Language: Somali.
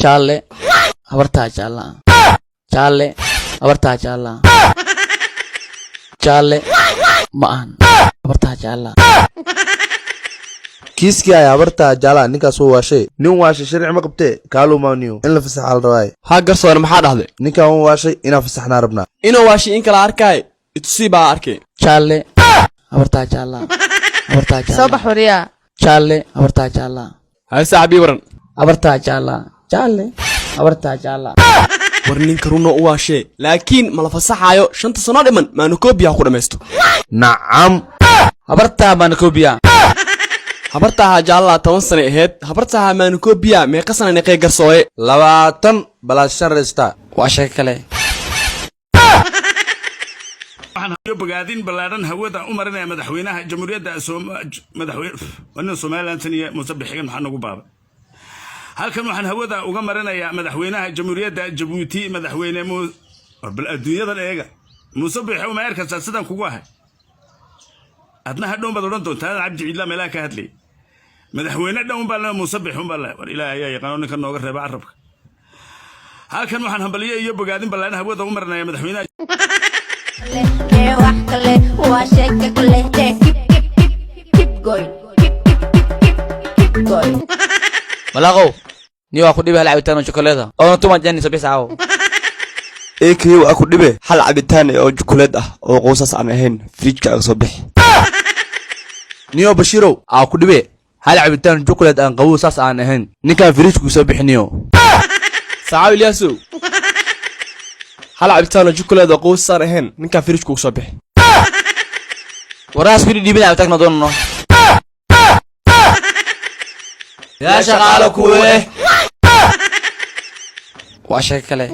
Jaalle, habartaa jaalla. Jaalle, habartaa jaalla. Jaalle ma ahan, habartaa jaalla. Kiiskii ay habartaa jaalaha, ninkaas wuu waashay. Nin waashay sharci ma qabtee, kaalumaaniyo in la fasaxa la rabaaye. Haa garsoore, maxaa dhahday? Ninkan wuu waashay, inaan fasaxnaa rabnaa. Inuu waashay in kala arkaay, itusii baa arkay. Jaalle, habartaa jaalla, habartaa Soo jaalla. bax wariyaa. Jaalle, habartaa jaalla. Hay saaxiib, ii waran. Habartaa jaalla. Jaalle, habartaa jaalla. War ninka runo u waashee, laakiin ma la fasaxaayo. 5-ta sano dhiman maanukoobiya ha ku dhammaysto. Nacam. Habartaa maanakoobiya. Habartaaha jaallaa 10 sanay ahayd. Habartaaha maanukoobiya meeqa sana neqee, garsooye? 20 balaas 5 reesta. Waa sheeko kale. Waxaan bogaadin ballaadhan hawada u marinaya madaxweynaha jamhuuriyadda madaxweyne Somaliland taniya Muuse Bixigan. Maxaa nagu baabay halkan? Waxaan hawada uga marinayaa madaxweynaha jamhuuriyadda Jabuuti, madaxweyne mu war bal adduunyadan eega. Muuse Bixi uma arkaysaa sidaan kugu ahay? Adna hadhown baad odhan doontaa Cabdi Ciidla meelaha ka hadlayay. Madaxweyne dhan baa le, Muuse Bixi un baa le. War Ilaahay ayaa yaqaano ninka nooga reeba carabka. Halkan waxaan hambaliyo iyo bogaadin ballaadhan hawada u marinaya madaxweynaha Ee wax kale waa sheeko kale. Keep, keep, keep, keep going. Keep, keep, keep, keep, keep going. Malaaqow, ni waa ku dhibi hal cabitaan oo chocolate oo tuma jani sabis caawo. Eekayow, a ku dhibe hal cabitaan oo jukuleed ah oo qoysas aan ahayn, fridge-ka aga soo bixi. Niyo Bashiirow, aa ku dhibe hal cabitaan chocolate aan qabow saas aan ahayn, ninkaan fridge-ku soo bixiniyo. Saacaw Ilyaasow, hal cabitaan oo jukuleed oo qoysas aan ahayn, ninkaa fridge-ka ugu soo bixi. Waraas ku dhiibin cabitaanka doonno. Yaa shaqaalo kuwe. Waa sheeko kale.